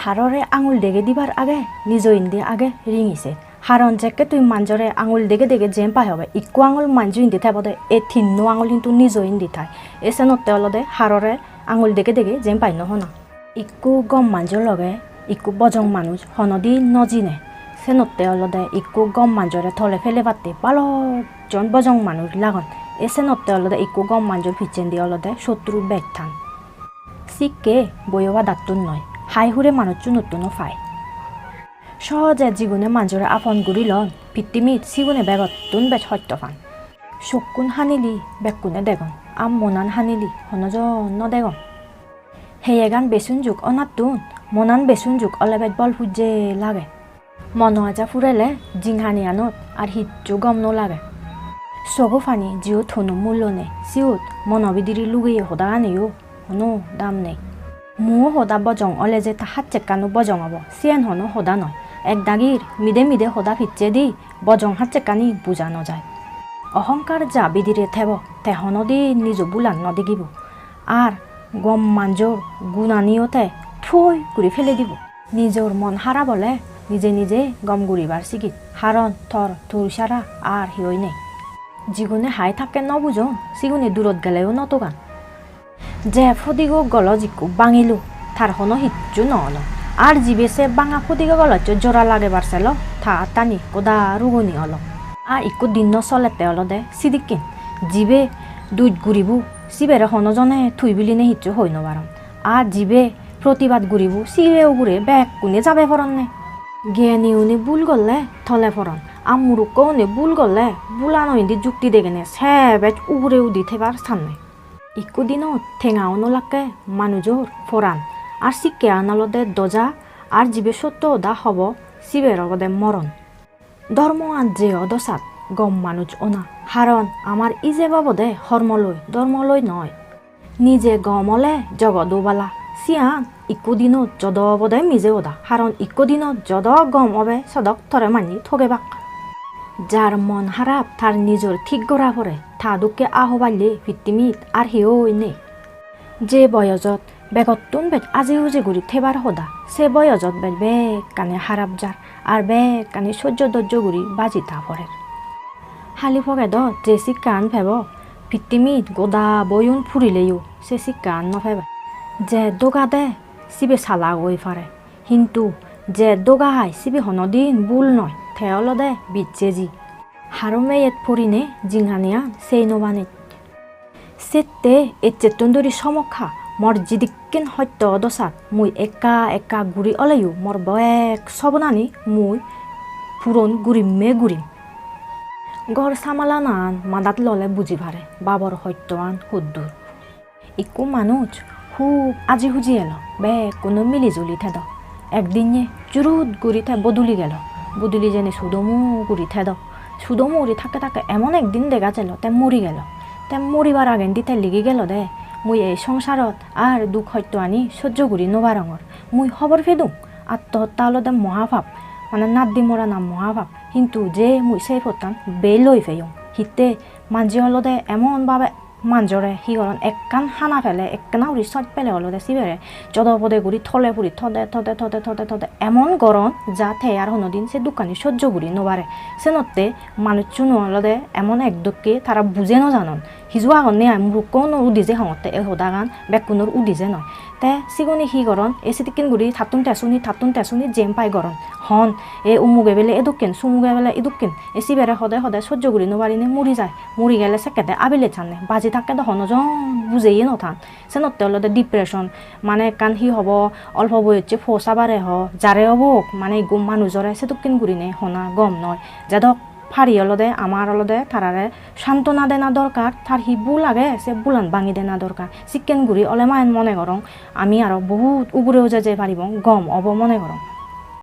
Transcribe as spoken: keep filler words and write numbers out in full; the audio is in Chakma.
Harore angul dege dibar age nijo indi age ringi se. Haron jekke tui manjore angul dege dege jempai hobe, ikko angul manjo indi thebode, e tinno angul hintu nijo indi thai. E senotte olode harore angul dege dege jempai no hona. Ikko gom manjo loge ikko bojong manuj honodi no jine. Senotte olode ikko gom manjore tole pelebatte balok jon bojong manuj lagon. E senotte olode ikko gom manjor picchendi olode sottru bej than. Sikke boyo padattun noi, hai hure manucchunottun o pai. Sohoje jigune manjore apon guri lon, pittimit sigune begottun bej hosto pan. Sokkun hanili bekkune degon, ar monan hanili hono jon no degon. Heyegan besun juk onattun monan besun juk ole bej bol pujje lage. Mono aja purele jinghaniyanot ar hissu gom no lage. Sogo pani jiyot hono mullo nei, siyot mono bidire lugeye hodaganiyo hono dam nei. Muo hoda bojong ole je ta hacchekkano bojong obo, siyen hono hoda noi. Ek dagir mide mide hoda picchedi bojong hacchekkani buja no jai. Ohonkar ja bidire thebo, te honodin nijo bulan no digibo. Ar gom manjor gunaniyo te thoi guri pele dibo. Nijor mon harap ole nije nije gom guribar sigit. Haron tor tur sara ar hiyoi nei. Jigune hai thakke no bujon, sigune durot geleyo no togan. Je podigo goloj ikko bangilo, tar hono hissu no olo. Ar jibe se banga podigo goloccho jora lagebar selo, ta attani goda rugoni olo. Ar ikko din no solette olode sidikken. Jibe duj guribo, sibere hono jone tui biline hissu hoi no paron. Ar jibe protibad guribo, sibe ugure bekkune jabe poronne. Geyaniune bul golle tole poron, ar murukkoune bul golle bulano indi jukti degene se bej ugure udi thebar sanne. Ikko dinot tengao no lakke manujor poran, ar sikkean olode doja, ar jibe sotto hoda hobo, siber obode moron. Dhormoan je odo sat gom manuj ona, haron amar ijeb obode hormo loi, dhormo loi noi. Nije gom ole jogodo bala, siyan ikko dinot jodo obode mije hoda, haron ikko dinot jodo gom obe sodok tore manye togebak. Jar mon harap tar nijor thik gora pore, ta dokke ahoballe pittimit ar hiyoi nei. Je boyojot begottun bej aji huji guri thebar hoda, se boyojot bej bekkani harap jar, ar bekkani sojjo dojjo guri baji ta porer. Hali pogedot je sikkaan pebo, pittimit goda boyun purileyo se sikkaan no pebe. Je doga de sibe salak oi pare, hintu je doga hai sibe honodin bul noi, te olode bijjeji. Haro meyet porine jinghaniyan sei no banit. Sette ecchettun duri somokka mor jidikken hosto odo sat mui ekka ekka guri oleyo mor bek sobonani mui puron gurimme gurim. Ghor samalanan madat lole buji pare babor hostoan hoddur. Ikko manuj hub aji huji elo, bekkuno mili juli thedo. Ekdinne jurut guri te boduli gelo. Boduli jeni sudomu guri thedo. Sudomu guri thakke thakke emon ekdin dega jelo te mori gelo. Te moribar agendi te ligi gelo de, "Mui ei songsarot ar duk hosto ani sojjo guri no parongor. Mui hobor pedung, attohotta olode mohapap, mane naddi morana mohapap. Hintu je mui sei pottan bel oi peyong. Hitte manje olode emon babe manjore hi goron, ekkan hana pele, ekkena guri soj pele olode sibere jodo pode guri tole puri tode, tode, tode, tode, tode emon goron ja te ar honodin se dukkani sojjo guri no pare. Senotte manucchuno olode emon ek dokke tara buje no janon. Hiju agon ne ai murukko unor udije hongotte ei hodagan, bekkunor udije noi. Te sigune hi goron, ei sedokken guri tattun te suni, tattun te suni jempai goron. Hon, e umuge bele edokken, sumuge bele edokken. E sibere hode hode sojjo guri no parinei muri jai. Muri gele sekkede abilet sanne. Baji thakke do hono jon bujeye no than. Senotte olode depression, mane ekkan hi hobo, olpo boyosse po sabare ho, jare obok, mane ekko manujore sedokken gurinei hona gom noi. Jedok pari olode amar olode tarare santona dena dorkar, tar hi bul age se bulan bangi dena dorkar. Sikken guri ole maen mone gorong ami aro bohut ugure uje jei paribong, gom obo mone gorong.